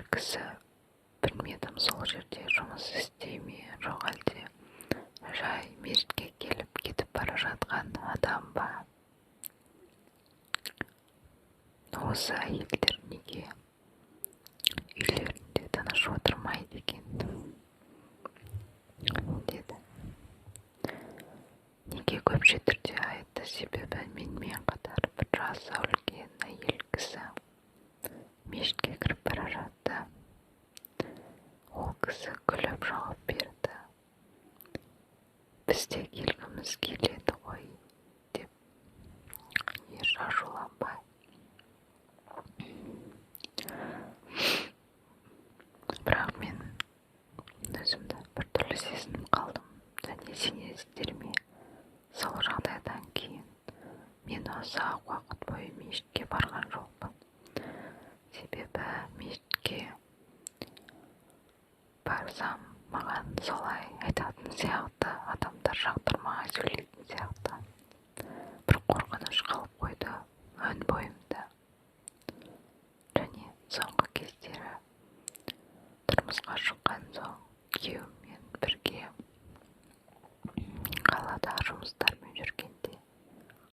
Ер кісі, білмедім, сол жерде жұмыс істей ме, жоқ әлде жай мешітке келіп кетіп бара жатқан адам ба? Осы әйелдер неге үйлерінде тыныш отырмайды екен, деді. Неге көпше түрде айтты? Себебі менімен қатар бір жасы үлкен әйел кісі мешітке кіріп бара жатты. Ол кісі күліп жауап берді: біз де келгіміз келеді ғой, деп. Еш ашуланбай. Бірақ мен өзімді біртүрлі сезініп қалдым. Және сенесіздер ме, сол жағдайдан кейін мен ұзақ уақыт бойы мешітке барған жоқпын. Себебі мешітке барсам, маған солай айтатын сияқты, адамдар жақтырмай сөйлейтін сияқты. Бір қорқыныш қалып қойды өн бойымда. Және соңғы кездері тұрмысқа шыққан соң күйеуім